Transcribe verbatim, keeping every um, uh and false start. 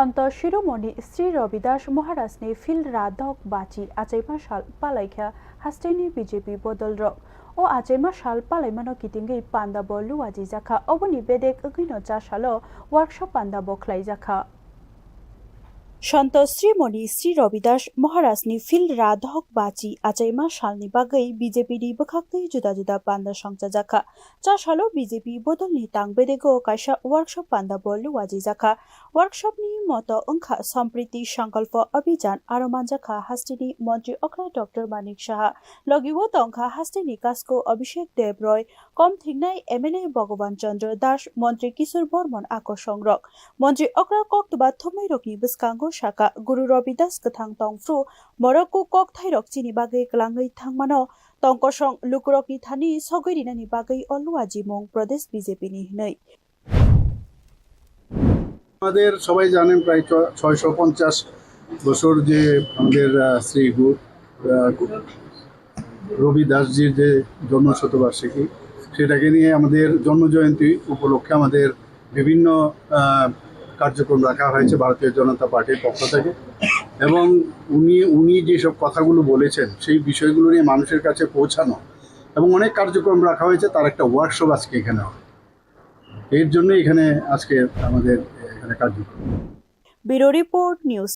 Santo Shiromoni Sri Ravidas Maharajni phil ra dok bachi achaima sal palaikha hasteni B J P bodolrok. O achaima sal palaimano kitingwi pandabo luajijakha, oboni bedek wngwino cha salo workshop pandabo khlaijakha. Santo Shiromoni Sri Ravidas Maharajni phil ra dok bachi achaima salni bagwi B J P ni bwkhakni juda juda panda songchajakha. Cha salo B J P bodolni tang bedego kaisa workshop pandabo luajijakha. Workshopni moto wngkha Sampriti Sankalpo Abhijan, aro manjakha hasteni Montri okra Doctor Manik Saha. Logi o tongkha hasteni Kasko Abhishek Deb Roy, kom thingnai M L A Bhagavan Chandra Das, Montri Kishore Bormon akosongrok. Montri okra koktwma thumnairokni bwskango saka Guru Ravidas kwthang tongphru, borok kok kokthairok chini bagwi kwlangwi thangmano, tongkosong lukurokni thani sogwi rinani bagwi o luajimung Pradesh B J P ni hwnwi. আমাদের সবাই জানেন, প্রায় ছ-, ছয়শো পঞ্চাশ বছর যে আমাদের, আহ, শ্রী গু-, আহ, গু-, রবি দাসজির যে জন্ম শতবার্ষিকী, সেটাকে নিয়ে আমাদের জন্ম জয়ন্তী উপলক্ষে আমাদের বিভিন্ন, আহ, কার্যক্রম রাখা হয়েছে ভারতীয় জনতা পার্টির পক্ষ থেকে। এবং উনি, উনি যেসব কথাগুলো বলেছেন, সেই বিষয়গুলো নিয়ে মানুষের কাছে পৌঁছানো এবং অনেক কার্যক্রম রাখা হয়েছে, তার একটা ওয়ার্কশপ আজকে এখানে হবে। এর জন্য এখানে আজকে আমাদের এখানে কার্যক্রম। Bureau Report, News